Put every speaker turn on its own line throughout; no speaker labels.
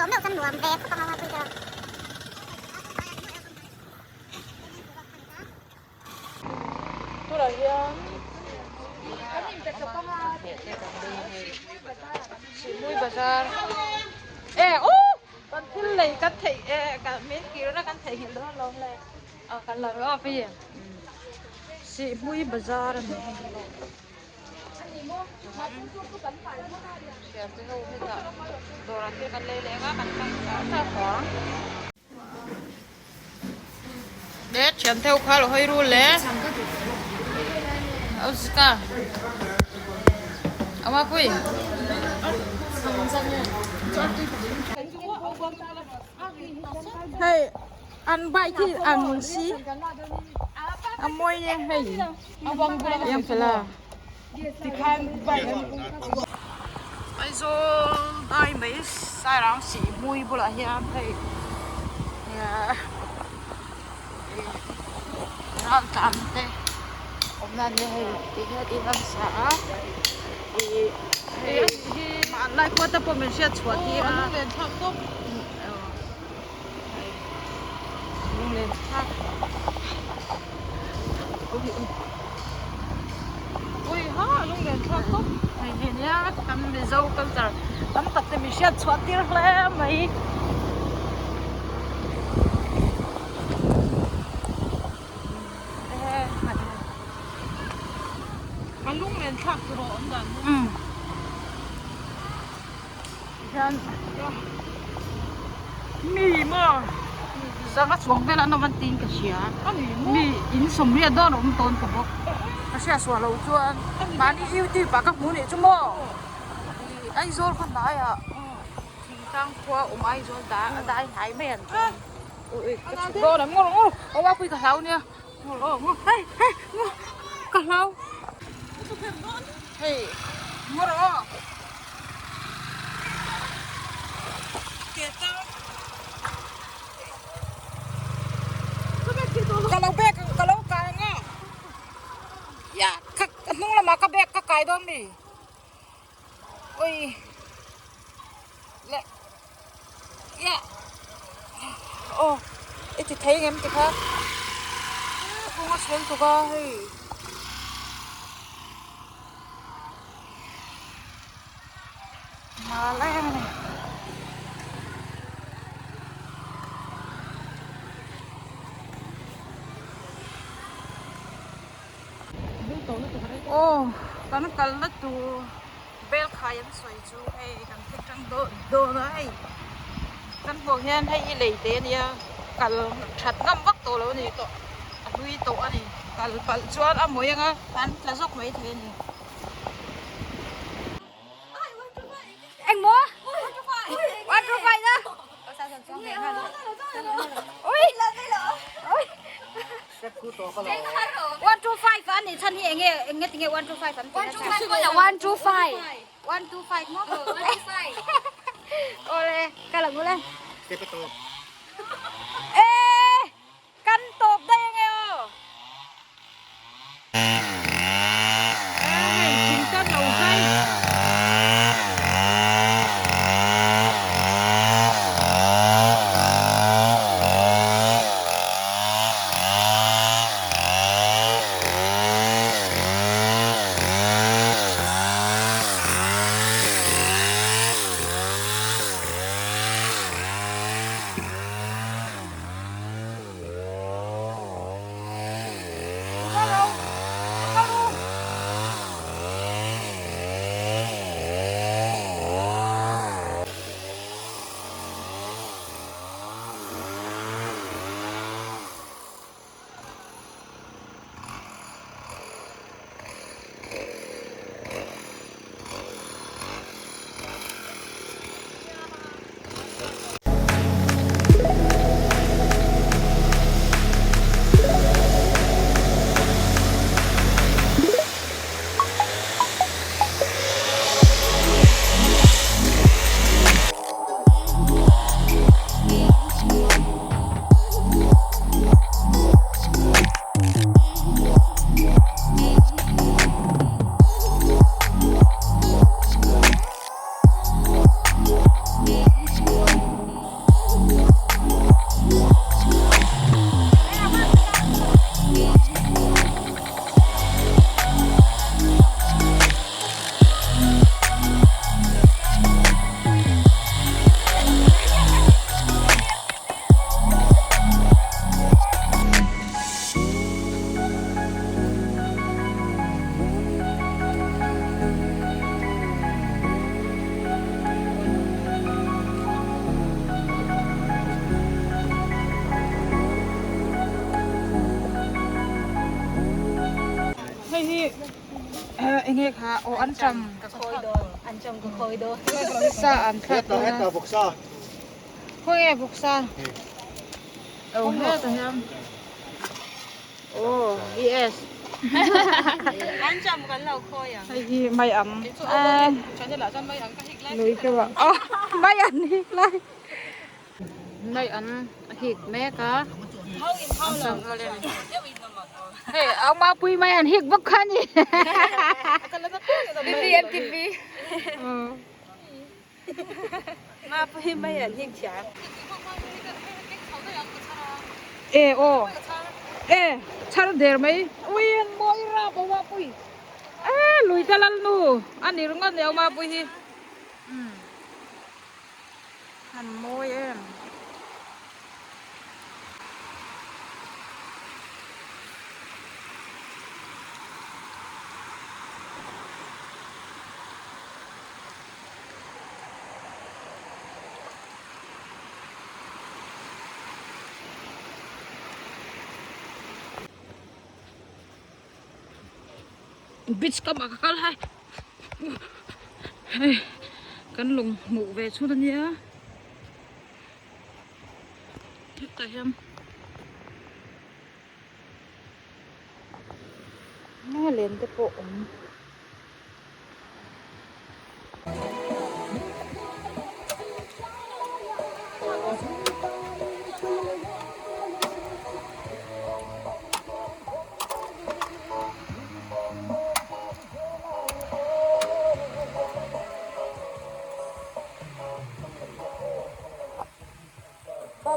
zawh meuh chuan nuam ve khawp ang a pui te rawh.
Tunah hian Sihhmui bazar e aw kan thil lei kan theih e kan min kirna kan theihnghilh dawn alawm le a kan la rawh a pi Sihhmui bazar a ni thiante ho hetah dawrah thil kan lei leh ang a kan hmang char char. Le thian theuh kha lo hawi rul le au zika ama pui
hei an bike hi ang si a mawi nia hei em fela tikhan bike
Aizawl dai mai sairang sih hmui bulah hian hei ral tlan te awmna ania hei ti hian in an sa a ih hei hmanlai khua te pawh min hriat chhuah tir a lunglen thlak ui ha lunglen thlak tawp hei hi nia kan Mizo culture tam tak te min hriat chhuah tir hle mai. A lunglen thlak tur a awm dan hian mi maw zanga chhuak vel an awm an tiin ka hria mi in sawmriat dawn a awm tawn ta bawk ka hriat suah loh chuan mahni youtube ah ka hmu nih chu maw ih Aizawl khaw hnaiah thingtlang khua awm Aizawl dah dai hnai mai an chuan ui ka chhuk dawn em ngawr ngawr aw a pui ka hlau nia ngawr aw ngawr hei hei ngawr ka hlau hei ngawr aw. Ka lo bag ka lo kai ang a ya ka hnung lamah ka bag ka kai dawn mi ui le ya aw i ti thei ngem ti kha kawng a chhel tuk a hei. Mal em a ni. Aw kan kalna tur bel khai an sawi chu hei kan thleng tang dawn a hei kan hmuh hian hei hi lei te a nia kal that ngam vak tawh lo a ni a hlui tawh a ni kal palh chuan a mawi anga an tla zawk mai thei a ni.
Engmaw? One two five na. Ui. One two five an nih chhan hi enge enge tinge one two five an tih na chhan. One two five. One two five maw? Awle kal ang ule. E Kan tawp daih ange aw.
Hei thing tan lo zai. enge kha aw anṭam sa an thlak dawn a khawnge vawksa aw hetah hian aw yes hei hi mai ang lui deuh a aw mai an hik lai. Mai an hik mek a hei au mapui mai an hik bawk kha ni
mapui mai an hik thiam
e aw e chhar der mai ui an mawi rap au mapui e lui te lalnu a ni ringawt ni au mapui hi. An mawi em. Beach kamah ka kal hai. Hei kan lawng hmuh ve chhun a nia hetah hian a len te pawh awm.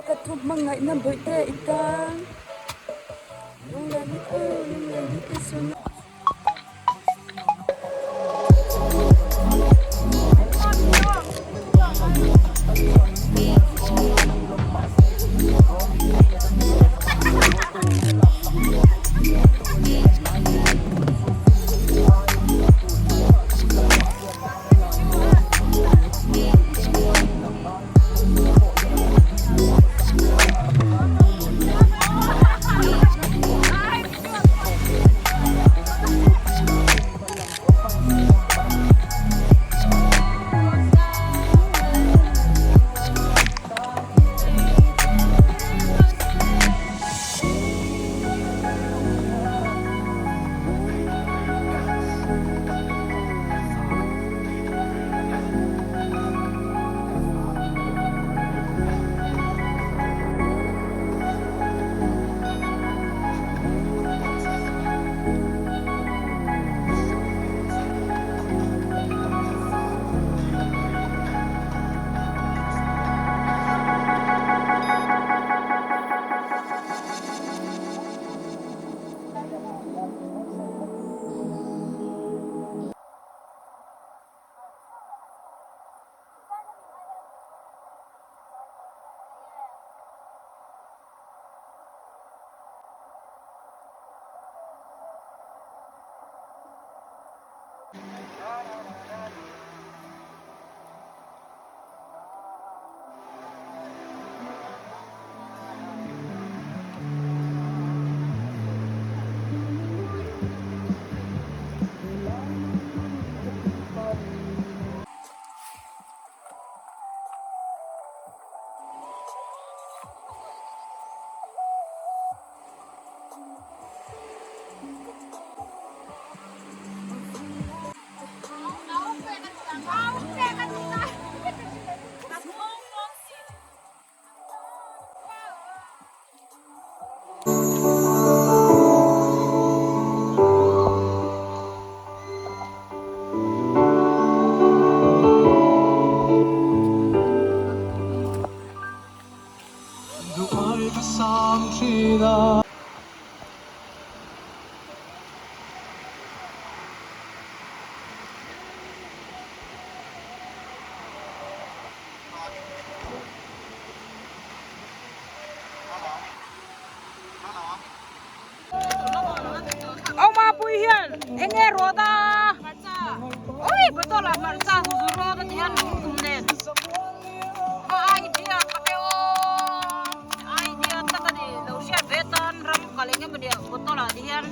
Ka thu hmangaihna bawihte i tan lunglen hi aw lunglen hi i sun.
Awma pui hian enge rawt a ui bottle ah hmarcha zu rawt a ti hian lungtum nen a idea kha te aw idea tak a ni lo hriat ve tan ram kal eng emaw ni bottle ah ti hian.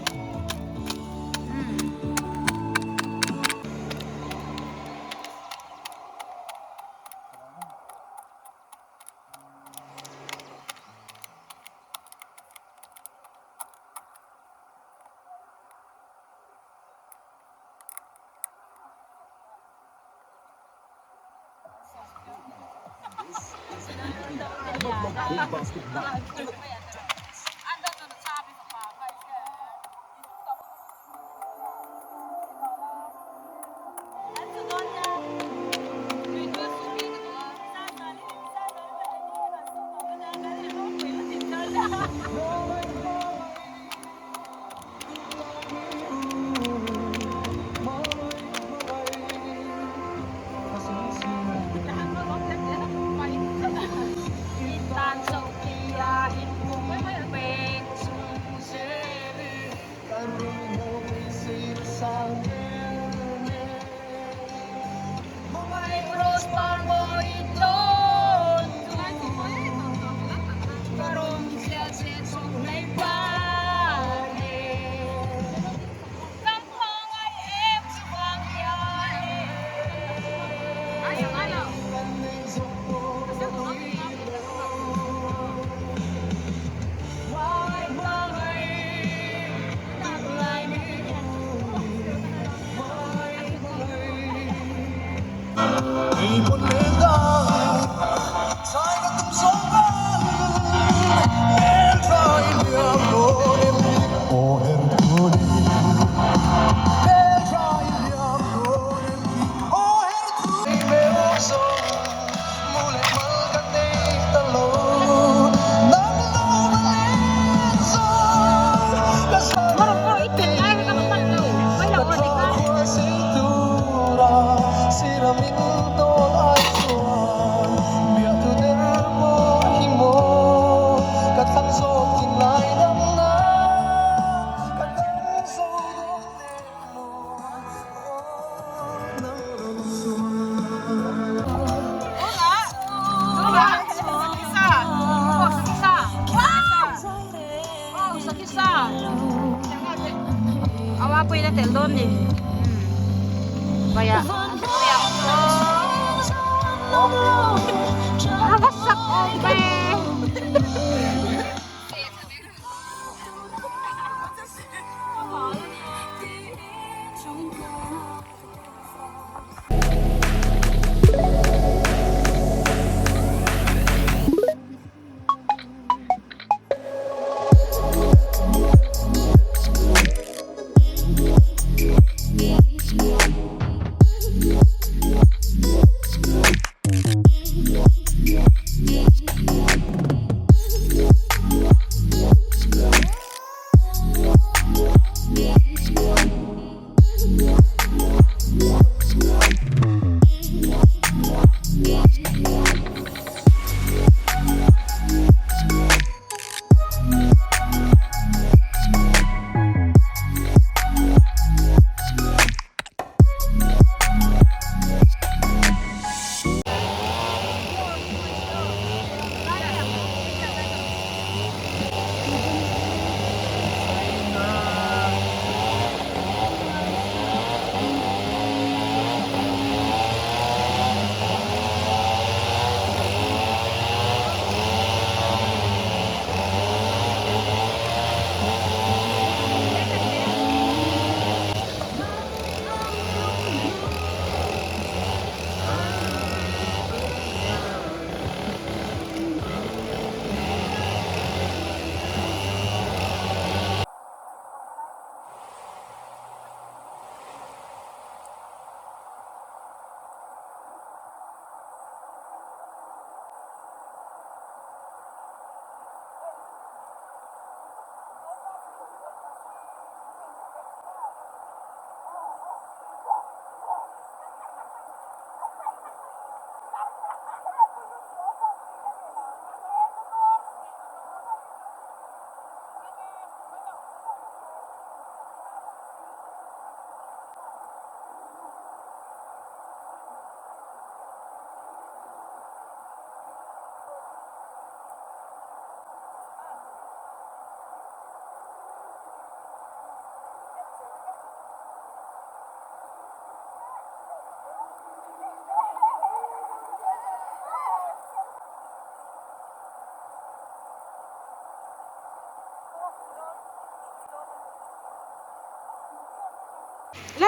Le.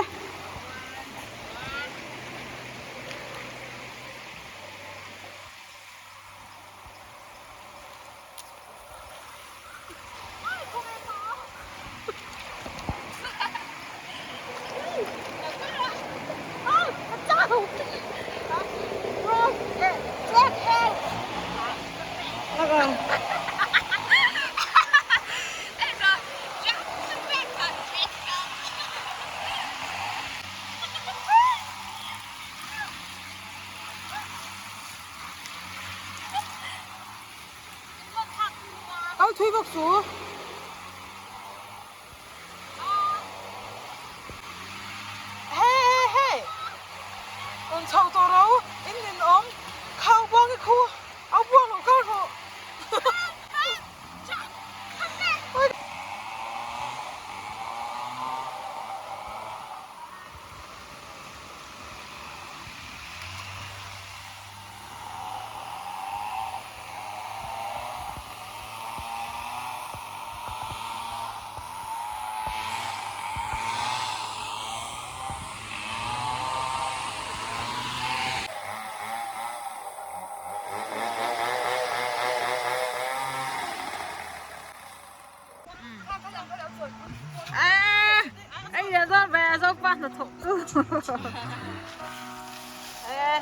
Kal thui bawk su. Hey hey hey. Rawn chho tawh ro in nin awm khau buang i khu au buang lo kal rawh.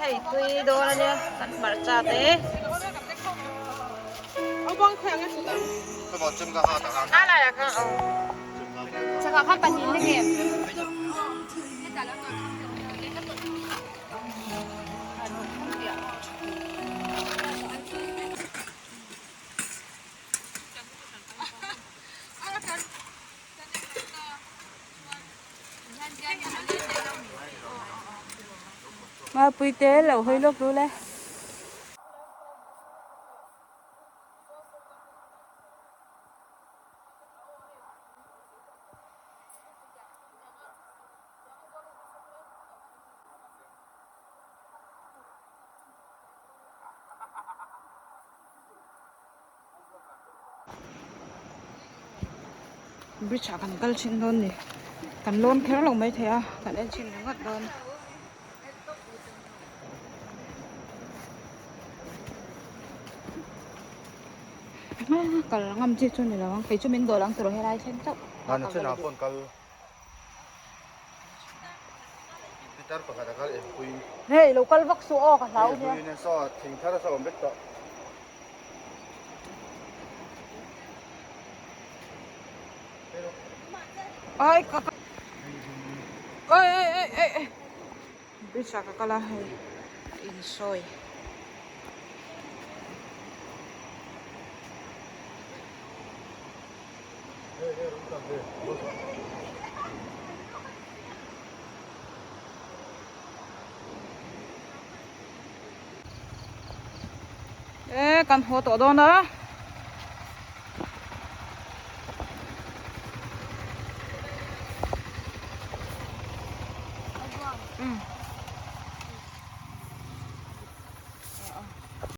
Hei tui dawn a nia kan hmarcha te
Mapui te lo hawi lawk ru le.
Bridge ah kan kal thin dawn ni kan lawn kher lo mai thei a kan en chhin ringawt dawn. Kal ngam chi chu ni lo ang kei chu min dawh lang tur helai thleng chauh.
Pitar pakhat a kal enpui.
Hei lo kal vak suh aw ka hlau nia.
Enpui in saw thing thar a saw awm vek tawh.
Ai ka Oi oi oi oi oi Bridge ah ka kal a hei a insawi. E kan haw tawh dawn a.